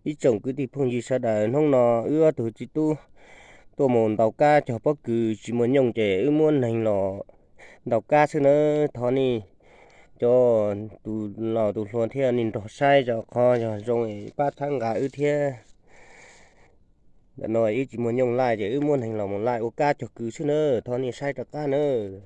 Ib tsoom kwv tij phooj ywg sawv daws, hnub no wb ob tug txiv tub tuaj mus ntaus kab cog pob kws tsis muaj nyooj ces wb muab neeg los ntaus kab xwb nawb. Thov nej cov tus laus tus hluas thiab nej nrog saib tso, qhov yog zoo es pab txhawb nqa wb thiab. Ntawm no wb tsis muaj nyooj laij ces wb muab neeg los mus laij ua kab cog kws xwb nawb. Thov nej saib rov qab nawb.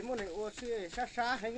Muaj neeg ua xwb sab sab heev.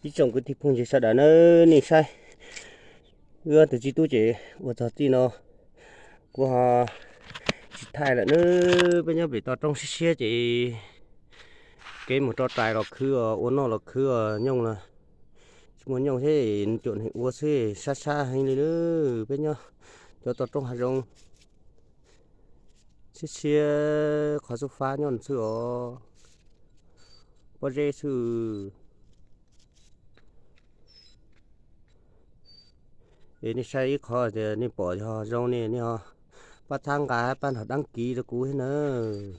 Ib tsoom kwv tij phooj ywg sawv daws nawb, nej saib, wb ob tug txiv tub ces ua txog txij no kuv ho tsis thaij lawm nawb. Peb nyob pem toj roob siab siab ces kev mus rau rais los khwv os, ua noj los khwv os, nyooj los tsis muaj nyooj thiab, cuam neeg ua xwb, sab sab heev li nawb. Peb nyob cov toj roob hav zoov siab siab, qhov xub fab nyob xwb os, pob zeb xwb. Es nej saib ib qho tias nej pom yog zoo ne, nej ho pab txhawb nqa, pab nrog đăng ký rau kuv thiab nawb.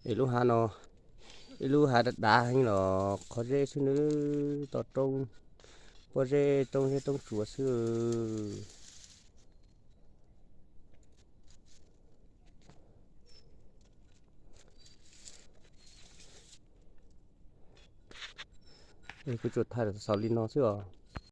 Es lub hav no, ib lub hav dav dav heev los qhov zeb xwb nawb, toj roob, pob zeb, roob zeb roob tsuas xwb. Kuv tsuas thaij xaus li no xwb os.